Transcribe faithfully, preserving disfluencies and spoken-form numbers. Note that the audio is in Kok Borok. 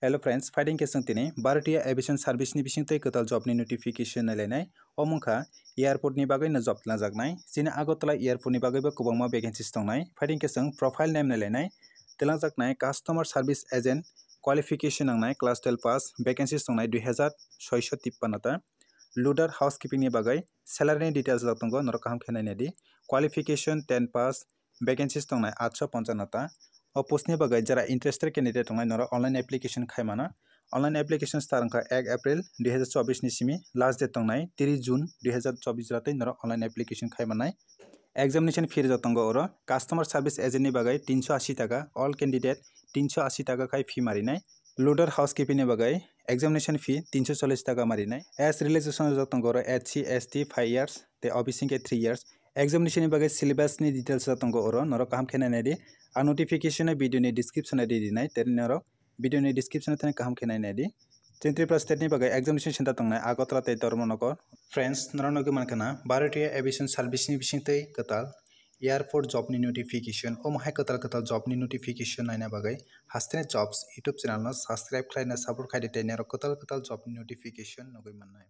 Hello friends, phaidi khe chwng tini Bharatiya Aviation Service ni bisingtwi kwtal job ni notification nailainai. Omo wngkha airport ni bagwi no job tlanjaknai. Chini Agartala airport ni bagwi bo kwbangma vacancies tongnai. Phaidi khe chwng profile name nailainai. Tlanjaknai customer service agent, qualification nangnai class twelve pass, vacancies tongnai dui hazar soisho tippanno ta. Loader housekeeping ni bagwi salary ni details rok tongo, norok kaham khe nainai di. Qualification ten pass, vacancies tongnai atsho ponchano ta. O post ni bagwi jara interested candidate tongnai norok online application khai mano. Online application start wngkha ek April dui hazar chobbish ni simi, last date tongnai tris June dui hazar chobbish jora tei norok online application khai manai. Examination fee rijak tongo oro. Customer service agent ni bagwi tinsho ashi taka, all candidate tinsho ashi taka khai fee marinai. Loader housekeeping ni bagwi examination fee tinsho chollish taka marinai. As relaxation rijak tongo oro S C, S T five years tei O B C khe three years. Examination ni bagwi syllabus ni details rijak tongo oro, norok kaham khe nainai di. Ang notification no video ni description o ri rinai, tei norok video ni description o thani kaham khe nainai di. Chini Tripura state ni bagwi examination center tongnai Agartala tei Dharmanagar. Friends, norok nugwi mankha na Bharatiya Aviation Service ni bisingtwi kwtal airport job ni notification. Omo hai kwtal kwtal job ni notification naina bagwi Hasteni Jobs YouTube channel no subscribe khlaina support khaidi tei norok kwtal kwtal job ni notification nugwi mannai.